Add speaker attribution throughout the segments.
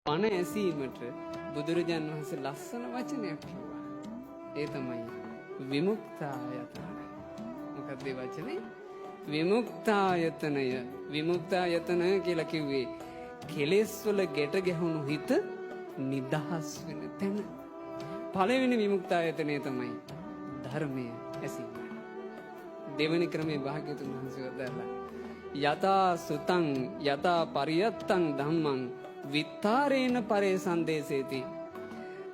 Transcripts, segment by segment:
Speaker 1: බණ ඇසීමට බුදුරජාන් වහන්සේ ලස්සන වචනයක් කිව්වා. ඒ තමයි විමුක්තායතන. මොකක්ද ඒ වචනේ? විමුක්තායතනය. විමුක්තායතන කියලා කිව්වේ කෙලෙස් වල ගැට ගැහුණු හිත නිදහස් වෙන තැන. පළවෙනි විමුක්තායතනය තමයි ධර්මය ඇසීම. දෙවෙනි ක්‍රමේ භාග්‍යතුන් වහන්සේ වදාළා, යතා සුතං යතා පරියත්තං ධම්මං විත්තාරේන පරේ සන්දේසේති.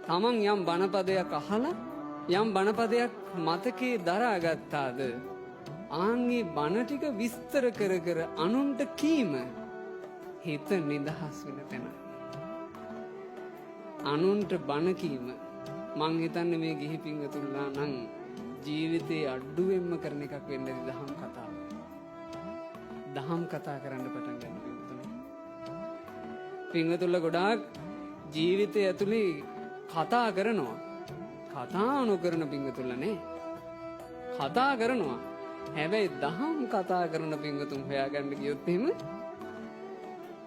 Speaker 1: තමන් යම් බණපදයක් අහලා යම් බණපදයක් මතකේ දරාගත්තාද, ආන්ගේ බණ ටික විස්තර කර කර අනුන්ට කීම හිත නිදහස් වෙන තැන. අනුන්ට බණ කීම, මං හිතන්නේ මේ ගිහි පින්වතුන්ලා නම් ජීවිතේ අඩුවෙන්ම කරන එකක් වෙන්න ඇති දහම් කතාව. දහම් කතා කරන්න පටන් ගන්න පින්වතුනි. පින්වතුන්ලා ගොඩාක් ජීවිතය ඇතුලේ කතා කරනවා. කතා නොකරන පින්වතුන්ලා නේ. කතා කරනවා. හැබැයි දහම් කතා කරන පින්වතුන් හොයාගන්න ගියොත් එහෙම,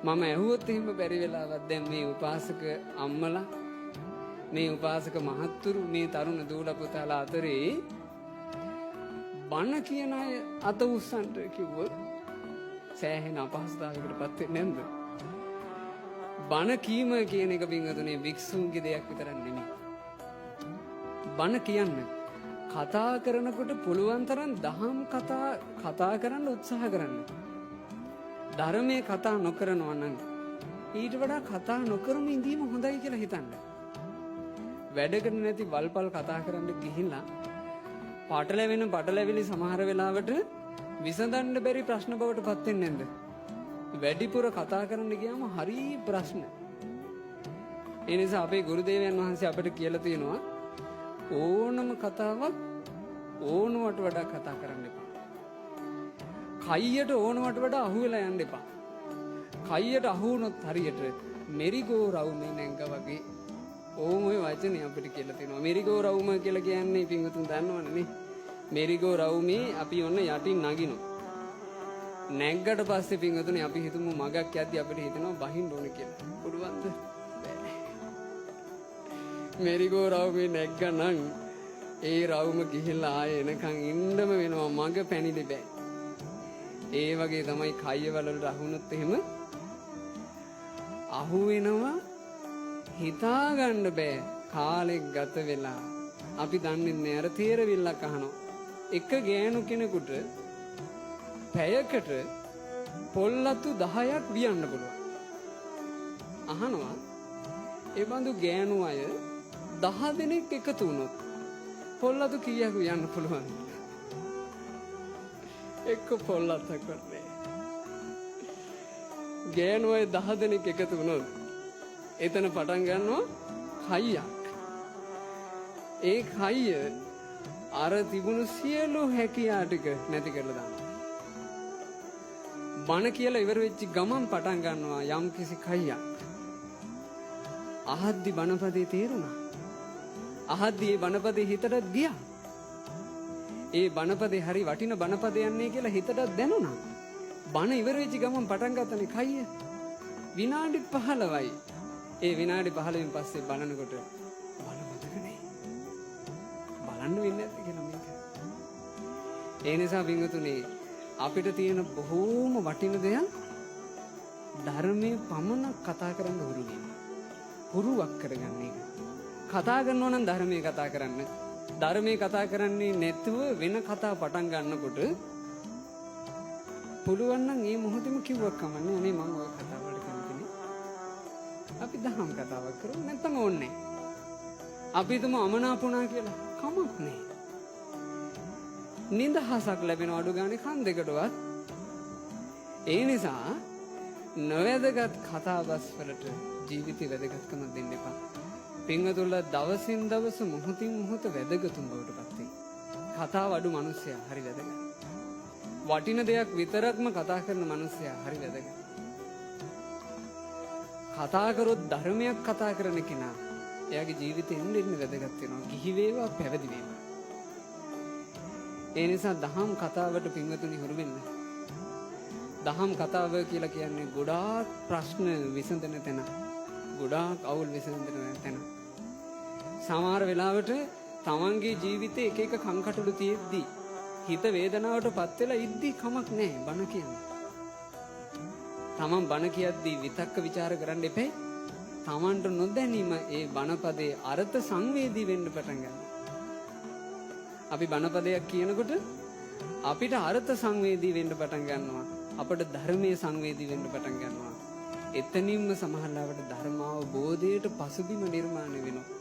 Speaker 1: මම ඇහුවොත් එහෙම බැරි වෙලාවක්, දැන් මේ උපාසක අම්මලා, මේ උපාසක මහත්තුරු, මේ තරුණ දූලා පුතාලා අතරේ බණ කියන අය අත උස්සන්ට කිව්වොත් සෑහෙන අපහසුතාවයකට පත් වෙන්නේ නැද්ද? බණ කීම කියන එක පින්වතුනි භික්ෂූන්ගේ දෙයක් විතරක් නෙමෙයි. බණ කියන්න, කතා කරනකොට පුළුවන් තරම් දහම් කතා කතා කරන්න උත්සාහ කරන්න. ධර්මයේ කතා නොකරනවා නම් ඊට වඩා කතා නොකරම ඉඳීම හොඳයි කියලා හිතන්න. වැඩකට නැති වල්පල් කතා කරන්න ගිහිල්ලා පටලැවෙන පටලැවිලි සමහර වෙලාවට විසඳන්න බැරි ප්‍රශ්න බවට පත් වෙන්නේ නැද්ද? වැඩිපුර කතා කරන්න ගියාම හරි ප්‍රශ්න. ඒ නිසා අපේ ගුරු දේවයන් වහන්සේ අපිට කියලා තියෙනවා, ඕනම කතාවක් ඕනුවට වඩා කතා කරන්න එපා. කයියට ඕනුවට වඩා අහු වෙලා යන්න එපා. කයියට අහු වුණොත් හරියට මෙරිගෝ රවුමේ නැංග වගේ. ඕම ඔය වචනේ අපිට කියලා තියෙනවා. මෙරිගෝ රවුම කියලා කියන්නේ පින්වතුන් දන්නවනේ නේ. මෙරිගෝ රවුමේ අපි ඔන්න යටින් නගිනවා. නැග්ගට පස්සේ පින්වතුනි, අපි හිතමු මගක් යද්දි අපිට හිතෙනවා බහින්න ඕන කියලා. පුළුවන්ද? බෑ. මෙරිගෝ රවුමේ නැග්ගා නම් ඒ රවුම ගිහිල්ලා ආයෙ එනකන් ඉන්නම වෙනවා, මග පැනිලි බෑ. ඒ වගේ තමයි කයවල වලට අහුනොත් එහෙම අහු වෙනවා, හිතා ගන්න බෑ. කාලෙක් ගත වෙලා අපි දන්නේ නෑ. අර තේරවිල්ලක් අහනවා. එක ගෑනු කෙනෙකුට පැයකට පොල්ලතු 10ක් වියන්න පුළුවන්. අහනවා, ඒ බඳු ගෑනු අය 10 දෙනෙක් එකතු වුණොත් පොල්ලතු කීයක් වියන්න පුළුවන්? එක්ක පොල්ලත්තක් නෑ. ගෑනු අය 10 දෙනෙක් එකතු වුණොත් එතන පටන් ගන්නවා කයියක්. ඒ කයිය අර තිබුණු සියලු හැකියා ටික නැති කරලා දානවා. බණ කියලා ඉවර වෙච්ච ගමන් පටන් ගන්නවා යම් කිසි කයියක්. අහද්දි බණපදේ තේරුණා. අහද්දි ඒ බණපදේ හිතට ගියා. ඒ බණපදේ හරි වටින බණපදයක් නේ කියලා හිතට දැනුණා. බණ ඉවර වෙච්ච ගමන් පටන් ගත්තනේ කයිය. විනාඩි 15යි. ඒ විනාඩි 15න් පස්සේ බලනකොට බණ මතක නෑ. බලන්න වෙන්නේ නැද්ද කියලා මේක. ඒ නිසා පින්වතුනි, අපිට තියෙන බොහෝම වටින දෙයක් ධර්මයේ පමණක් කතා කරන්න හුරු වීම. හුරුවක් කරගන්න එක. කතා කරනවා නම් ධර්මයේ කතා කරන්න. ධර්මයේ කතා කරන්නේ නැතුව වෙන කතා පටන් ගන්නකොට පුළුවන් නම් ඒ මොහොතේම කිව්වක් කමන්නේ, අනේ මං ඔය කතාව වලට කැමති නේ. අපි දහම් කතාවක් කරමු, නැත්තම් ඕනේ. අපි හිතමු අමනාප වුණා කියලා. කමක් නෑ. නිදහසක් ලැබෙන අඩු ගානේ කන් දෙකටවත්. ඒ නිසා නොවැදගත් කතාබස් වලට ජීවිතේ වැදගත්කම දෙන්න එපා. පින්වතුන්ලා දවසින් දවස මොහොතින් මොහොත වැදගතුන් බවට පත් වෙයි. කතාව අඩු මිනිස්සයා හරි වැදගත්. වටින දෙයක් විතරක්ම කතා කරන මිනිස්සයා හරි වැදගත්. කතා කරොත් ධර්මයක් කතා කරන කෙනා එයාගේ ජීවිතේ එන්න එන්න වැදගත් වෙනවා. ගිහි වේවා පැවිදි වේවා. ඒ නිසා දහම් කතාවට පින්වතුනි හුරු වෙන්න. දහම් කතාව කියලා කියන්නේ ගොඩාක් ප්‍රශ්න විසඳන තැන. ගොඩාක් අවුල් විසඳන තැන. සමහර වෙලාවට තමන්ගේ ජීවිතේ එක එක කංකටොළු තියෙද්දි හිත වේදනාවට පත් වෙලා ඉද්දි කමක් නැහැ බණ කියන්න. තමන් බණ කියද්දි විතක්ක ਵਿਚාර කරන්න එපේ. තමන්ට නොදැනීම ඒ බණපදේ අර්ථ සංවේදී වෙන්න පටන් ගන්නවා. අපි බණපදයක් කියනකොට අපිට අර්ථ සංවේදී වෙන්න පටන් ගන්නවා. අපට ධර්මයේ සංවේදී වෙන්න පටන් ගන්නවා. එතනින්ම සමහරවිට ධර්මාවබෝධයට පසුබිම නිර්මාණය වෙනවා.